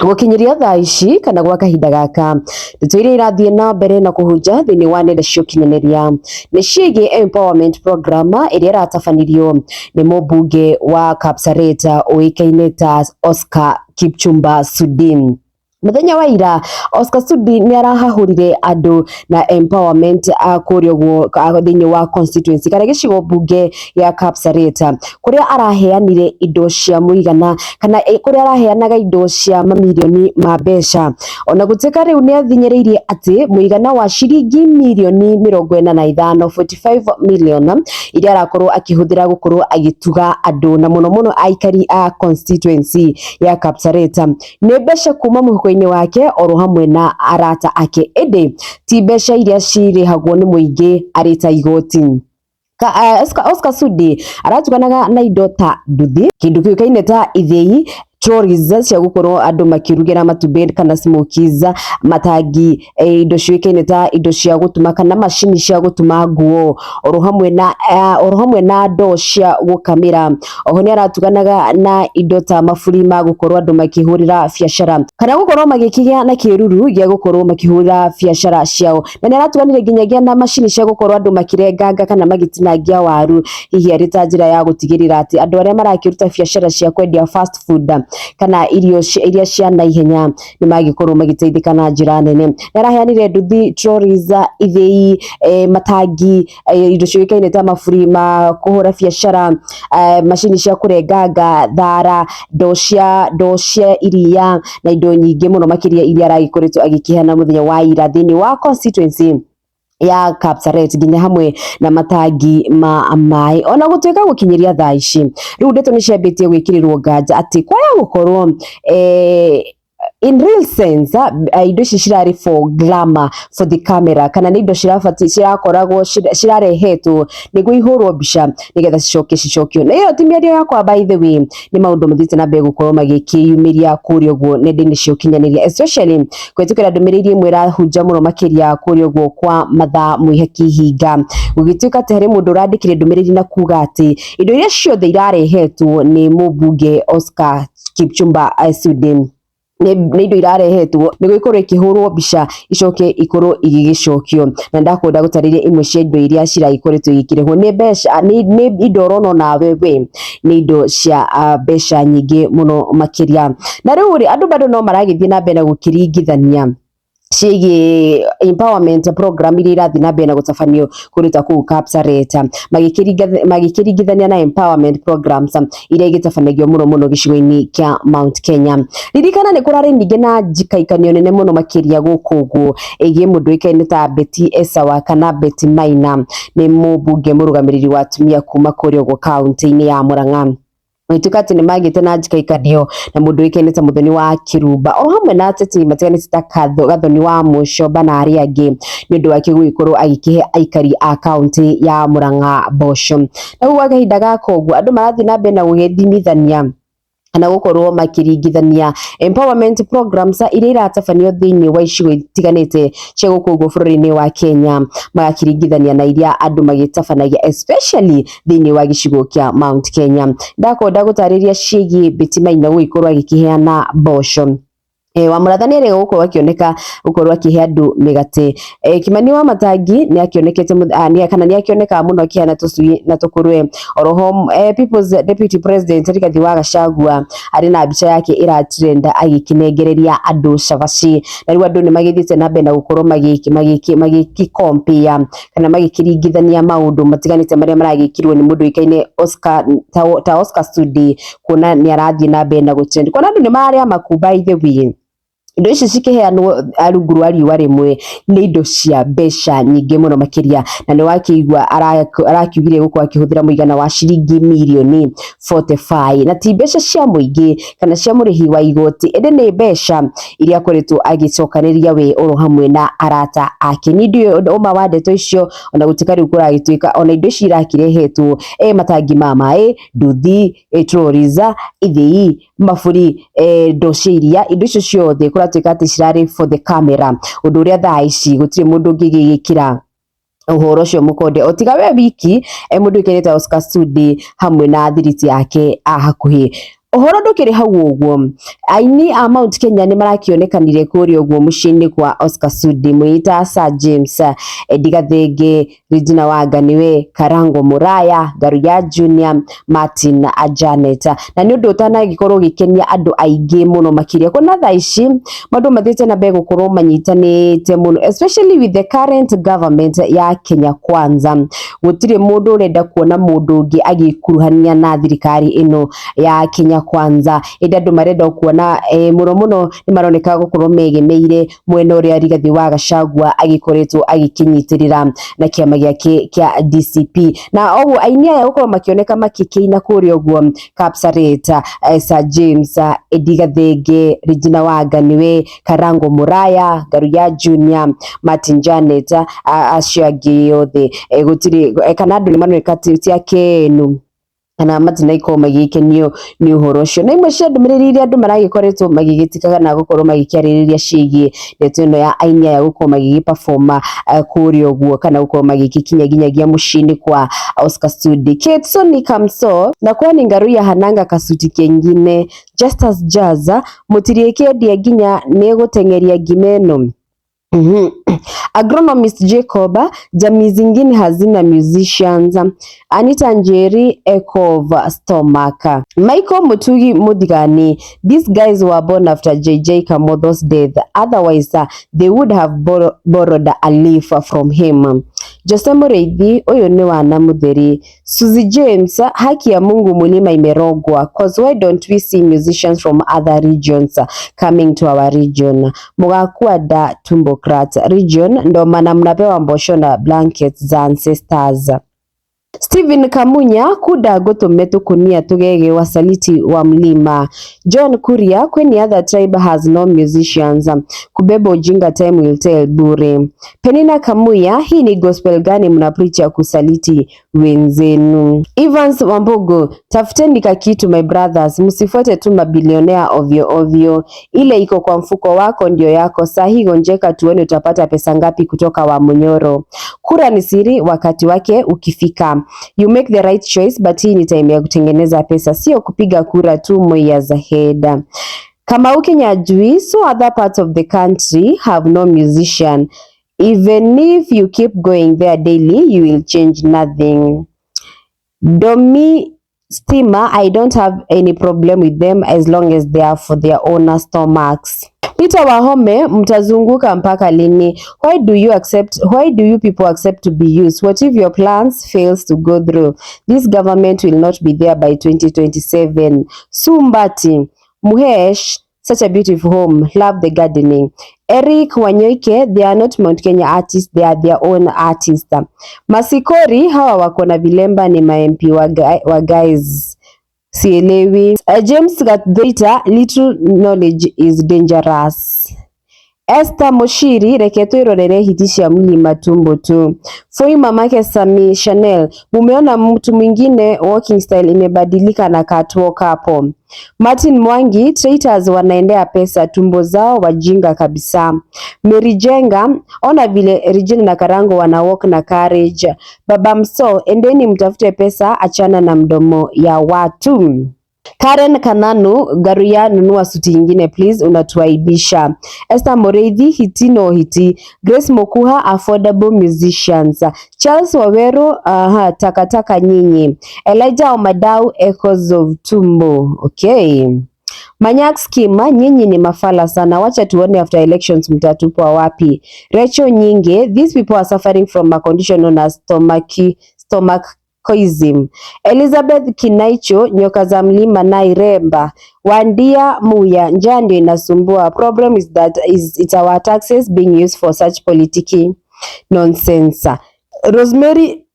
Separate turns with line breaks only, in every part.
Gũkinyĩria thaa ici kana gwa kahinda gaka, ndeto iria irathiĩ na mbere na kũhunja thĩinĩ wa nenda cia ũkinyanĩria nĩ ciĩgiĩ empowerment program ĩrĩa ĩratabanirio nĩ mũmbunge wa Kapsaret ũĩkaine ta Oscar Kipchumba Sudi. Mũthenya wa ira Oscar Sudi nĩ arahahũrire andũ na empowerment kũrĩa ũguo thĩinĩ wa constituency kana gĩcigo mbunge gĩa Kapsaret, kũrĩa araheanire indo cia mũigana kana kũrĩa araheanaga indo cia mamirioni ma mbeca. Ona gũtuĩka rĩu nĩ athinyĩrĩirie atĩ mũigana wa ciringi mirioni 45, 45 million, iria arakorwo akĩhũthĩra gũkorwo agĩtuga andũ na mũno mũno aikari a constituency ya Kapsaret nĩ mbeca kuma mũhuko-inĩ wake oro hamwe na arata ake, ĩndĩ ti mbeca iria cirĩhagwo nĩ mũingĩ arĩ ta igoti. Oscar Sudi aratuganaga na indo ta nduthi, kĩndũ kĩũkaine ta ithĩi, trolleys cia gũkorwo andũ makĩrugĩra matumbĩ kana smokies, matangi, indo ciũĩkaine ta indo cia gũtuma kana macini cia gũtuma nguo, oro hamwe na ndoo cia gũkamĩra. Oho nĩ aratuganaga na indo ta maburi ma gũkorwo andũ makĩhũrĩra biacara kana gũkorwo magĩkĩgĩa na kĩruru gĩa gũkorwo makĩhũrĩra biacara ciao, na nĩ aratuganire nginyagia na macini cia gũkorwo andũ makĩrenganga kana magĩtinangia waru, hihi arĩ ta njĩra ya gũtigĩrĩra atĩ andũ arĩa marakĩruta biacara cia kwendia fast food kana irio iria cia naihenya nĩ magĩkorwo magĩteithĩka na njĩra nene. Nĩ araheanire nduthi, trolleys, ithĩi, matangi, indo ciũĩkaine ta maburi ma kũhũra biacara, macini cia kũrenganga thara, ndoo cia iria na indo nyingĩ mũno makĩria iria aragĩkoretwo agĩkĩheana mũthenya wa ira thĩinĩ wa constituency ya Kapsaret, nginya hamwe na matangi ma maĩ. Ona gũtuĩka gũkinyĩria thaa ici rĩu ndeto nĩ ciambĩtie gwĩkĩrĩrwo nganja atĩ kwaya gũkorwo in real sense indo ici cirarĩ for glamour, for the camera, kana nĩ indo cirabatiĩ cirakoragwo cirarehetwo nĩguo ihũrwo mbica nĩgetha cicoke cicokio. Na ĩyo ti mĩario yakwa, by the way, nĩ maũndũ mathiĩte na mbere gũkorwo magĩkĩyumĩria kũrĩa ũguo nenda-inĩ cia ũkinyanĩria, especially kũhĩtũkĩra ndũmĩrĩri ĩmwe ĩrahunja mũno makĩria kũrĩa ũguo kwa Mathaa Mwĩhaki Hinga, gũgĩtuĩka atĩ harĩ mũndũ ũrandĩkire ndũmĩrĩri na kuga atĩ indo iria ciothe irarehetwo nĩ mũmbunge Oscar Kipchumba Sudi nĩ indo irarehetwo nĩguo ikorwo ikĩhũrwo mbica icoke ikorwo igĩgĩcokio. Na ndakwenda gũtarĩria imwe cia indo iria ciragĩkoretwo igĩkĩrehwo nĩ mbeca, nĩ indo ũrona onawe we nĩ indo cia mbeca nyingĩ mũno makĩria. Na rĩu rĩ, andũ bado no maragĩthiĩ na mbere na gũkĩringithania ciĩgiĩ empowerment program iria irathiĩ na mbere na gũtabanio kũndũ ta kũu Kapsaret, magĩkĩringithania na empowerment programs iria igĩtabanagio mũno mũno gĩcigo-inĩ kĩa Mount Kenya. Ririkana nĩ kũrarĩ ningĩ na njikaikanio nene mũno makĩria gũkũ ũguo ĩgiĩ mũndũ ũĩkaine ta Betty Esawa kana Betty Maina, nĩ mũmbunge mũrũgamĩrĩri wa atumia kuma kũrĩa ũguo kaunti-inĩ ya Murang'a, gũgĩtuĩka atĩ nĩ magĩte na njikaikanio na mũndũ ũĩkaine ta Mũthoni wa Kĩrumba o hamwe na ateti matiganĩte ta Gathoni wa Mũcomba na arĩa angĩ, nĩ ũndũ wake gũgĩkorwo agĩkĩhe aikari a kaunti ya Murang'a mboco. Na rĩu gwa kahinda gaka ũguo andũ marathiĩ na mbere na gũgĩthimithania kana gũkorwo makĩringithania empowerment programs iria iratabanio thĩinĩ wa icigo itiganĩte cia gũkũ ũguo bũrũri-inĩ wa Kenya, magakĩringithania na iria andũ magĩtabanagia, especially thĩinĩ wa gĩcigo kĩa Mount Kenya. Ndakwenda gũtarĩria ciĩgiĩ Betty Maina gũgĩkorwo agĩkĩheana mboco. Wamũratha nĩ erĩga gũkorwo akĩoneka gũkorwo akĩhe andũ mĩgate. Kimani wa Matangi nĩ akĩonekete kana nĩ akĩonekaga mũno akĩheana tũcui na tũkũrwe. Oroho People's Deputy President Rigathi wa Gachagua arĩ na mbica yake ĩratrend agĩkĩnengereria andũ cabaci. Na rĩu andũ nĩ magĩthiĩte na mbere na gũkorwo magĩkĩ compare kana magĩkĩringithania maũndũ matiganĩte marĩa maragĩkirwo nĩ mũndũ ũĩkaine Oscar ta Oscar Sudi, kuona nĩ arathiĩ na mbere na gũtrend, kuona andũ nĩ mararĩa maku. By the way, indo ici cikĩheanwo rungu rwa riũa rĩmwe nĩ indo cia mbeca nyingĩ mũno makĩria, na nĩ wakĩigua arakiugire gũkorwo akĩhũthĩra mũigana wa ciringi mirioni 45, na ti mbeca cia mũingĩ kana cia mũrĩhi wa igoti, ĩndĩ nĩ mbeca iria akoretwo agĩcokanĩria we oro hamwe na arata ake. Niĩ ndiũĩ ũma wa ndeto icio, ona gũtuĩka rĩu kũragĩtuĩka ona indo ici irakĩrehetwo, matangi ma maĩ, nduthi, trolleys, ithĩi, maburi, ndoo cia iria, indo icio ciothe kũratuĩka atĩ cirarĩ for the camera, ũndũ ũrĩa thaa ici gũtirĩ mũndũ ũngĩgĩkĩra ũhoro ũcio mũkonde o tiga we wiki, mũndũ ũĩkaine ta Oscar Sudi hamwe na thiriti yake a hakuhĩ. Ũhoro ndũkĩrĩ hau ũguo, aini a Mount Kenya nĩ marakĩonekanire kũrĩa ũguo mũciĩ-inĩ kwa Oscar Sudi mwĩta Sir James, Eddie Gathenge, Regina Wanga nĩwe Karango Muraya, Ngaruiya Junior, Martin Janet. Na nĩ ũndũ ũtanagĩkorwo ũgĩkenia andũ aingĩ mũno makĩria kuona thaa ici maũndũ mathiĩte na mbere gũkorwo manyitanĩte mũno, especially with the current government ya Kenya Kwanza. Gũtirĩ mũndũ ũrenda kuona mũndũ ũngĩ agĩkuruhania na thirikari ĩno ya Kenya Kwanza, ĩndĩ andũ marenda kuona mũno mũno nĩ maroneka gũkorwo megemeire mwena ũrĩa Rigathĩ wa Gachagua agĩkoretwo agĩkĩnyitĩrĩra na kĩama gĩake kĩa DCP. Na ũguo aini aya gũkorwo makĩoneka makĩkĩina kũrĩa ũguo Kapsaret, Sir James, Eddie Gathenge, Regina Wanga nĩwe Karango Muraya, Ngaruiya Junior, Martin Janet, acio angĩ othe, gũtirĩ kana andũ nĩ maroneka ti akenu kana matinagĩkorwo magĩgĩkenio nĩ ũhoro ũcio. Na imwe cia ndũmĩrĩri iria andũ maragĩkoretwo magĩgĩtika kana gũkorwo magĩkĩarĩrĩria ciĩgiĩ ndeto ĩno ya aini aya gũkorwo magĩgĩ perform kũrĩa ũguo kana gũkorwo magĩgĩkinya nginyagia mũciĩ-inĩ kwa Oscar Sudi. Kate Soni Kamso na kwani Ngaruiya hananga kasuti kengine. Justus Jazz mũtirĩkĩendia nginya nĩ gũteng'eria ngima ĩno. Agronomist Jacob, jamii zingine hazina musicians. Anita Njeri, Echo of Stomach. Michael Mutugi Mudigani, these guys were born after JJ Kamotho's death. Otherwise, they would have borrowed a leaf from him. Jose Mureithi, ũyũ nĩ wana mũtheri. Suzy James, haki ya Mungu mulima imerogwa. 'Cause why don't we see musicians from other regions coming to our region? Mugakua da tumbocrat region, ndo maana mnapewa mbosho na blankets za ancestors. Stephen Kamunya, kuda gũtũme tũkũnia tũgege wasaliti wa mlima. John Kuria, kweni other tribe has no musicians. Kubeba ujinga time will tell bure. Penina Kamuya, hii ni gospel gani mnapreach ya kusaliti wenzenu? Evans Wambugu, tafuteni kakitu my brothers, msifuate tu mabilionea ovyo ovyo. Ile iko kwa mfuko wako ndio yako. Sahi gonjeka tuone utapata pesa ngapi kutoka wa Munyoro. Kura ni siri, wakati wake ukifika. You make the right choice, but hii ni time ya kutengeneza pesa, sio kupiga kura tu years ahead. Kamau Kinyanjui, so other parts of the country have no musician. Even if you keep going there daily, you will change nothing. Domi Stima, I don't have any problem with them as long as they are for their own stomachs. Peter Wahome, mtazunguka mpaka lini? Why do you people accept to be used? What if your plans fails to go through? This government will not be there by 2027. Sumbati, Muhesh, such a beautiful home. Love the gardening. Eric Wanyoike, they are not Mount Kenya artists, they are their own artists. Masikori, hawa wako na vilemba ni ma MP wa guys. Sielewi. James Gathoita, little knowledge is dangerous. Esther Moshiri, reke twirorere hiti cia mlima tumbo tu. Foi mamake Sami Chanel, mumeona mtu mwingine walking style imebadilika na catwalk hapo. Martin Mwangi, traitors wanaendea pesa tumbo zao wajinga kabisa. Mary Jenga, ona vile Regina na Karango wana walk na courage. Baba Mso, endeni mtafute pesa, achana na mdomo ya watu. Karen Kananu, Garuya nunua suti nyingine please, unatuaibisha. Esther Moreithi, hiti no hiti. Grace Mokuha, affordable musicians. Charles Waweru, aha, takataka nyinyi. Elijah Omadau, Echoes of Tumbo. Okay. Manyak Skima, nyinyi ni mafala sana, wacha tuone after elections mtatupwa wapi. Rachel Nyinge, these people are suffering from a condition known as stomachicism. Elizabeth Kinaicho, nyoka za mlima na Iremba. Wandia Muya, njaa ndio inasumbua. Problem is that is it's our taxes being used for such political nonsense.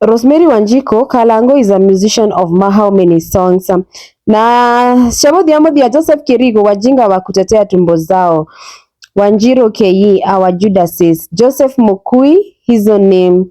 Rosemary Wanjiko, Kalango is a musician of how many songs. Na Shamuthi Muthia Joseph Kirigo, wajinga wa kutetea tumbo zao. Wanjiro KE, our Judases. Joseph Mukui, his own name.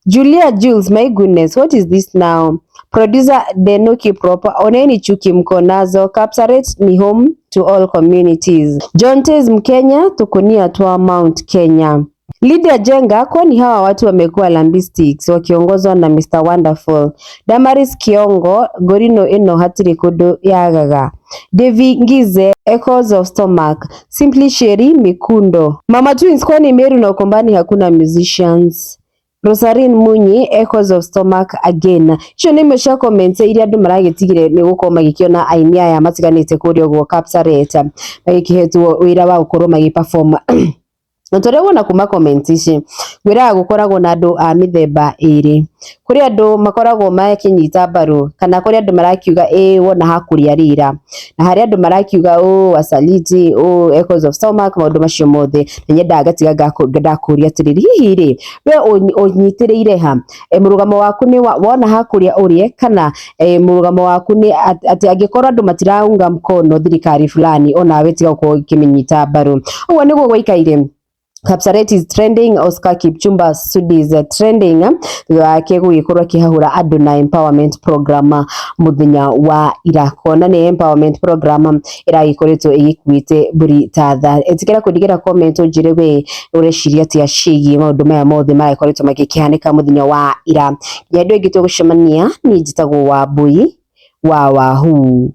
Julia Jules, my goodness, what is this now? Producer Denoki Proper, oneni chuki mko nazo. Kapsaret ni home to all communities. John Tez Mkenya, tukunia twa Mount Kenya. Lydia Jenga, kwani hawa watu wamekuwa lambistics wakiongozwa na Mr Wonderful. Damaris Kiongo, Ngorino ĩno hatirĩ kũndũ yagaga. Davy Ngize, Echoes of Stomach. Simply Sherry Mikundo. Mama Twins, kwani Meru na Ukambani hakuna musicians? Rosaline Munyi, Echoes of Stomach again. Icio nĩ imwe cia comments iria andũ maragĩtigire nĩ gũkorwo magĩkĩona aini aya matiganĩte kũrĩa ũguo Kapsaret magĩkĩhetwo wĩra wa gũkorwo magĩ perform. Na ta ũrĩa wona kuma comments ici ngwĩraga gũkoragwo na andũ a mĩthemba ĩrĩ. Kũrĩ andũ makoragwo makĩnyita mbaru kana kũrĩ andũ marakiuga ĩĩ wona hakũrĩa rĩra, na harĩ andũ marakiuga ũ wasaliti ũ echoes of stomach maũndũ macio mothe. Na nyendaga ngatiga ndakũria atĩrĩrĩ, hihi rĩ we ũnyitĩrĩire ha? Mũrũgamo waku nĩ wona hakũrĩa ũrĩe kana mũrũgamo waku nĩ atĩ angĩkorwo andũ matiraunga mkono thirikari fulani onawe tiga gũkorwo ũkĩmĩnyita mbaru. Ũguo nĩguo gwaikaire. Kapsaret is trending, Oscar Kipchumba Sudi is trending thutha wake gũgĩkorwo akĩhahũra andũ na empowerment program mũthenya wa ira. Kuona nĩ empowerment program ĩragĩkoretwo ĩgĩkuĩte mbũri ta tha. Ĩtĩkĩra kũndigĩra comment ũnjĩre we ũreciria atĩa ciĩgiĩ maũndũ maya mothe maragĩkoretwo magĩkĩhanĩka mũthenya wa ira. Nginya hĩndĩ ĩyo ĩngĩ tũgũcemania, niĩ njĩtagwo Wambui wa Wahu.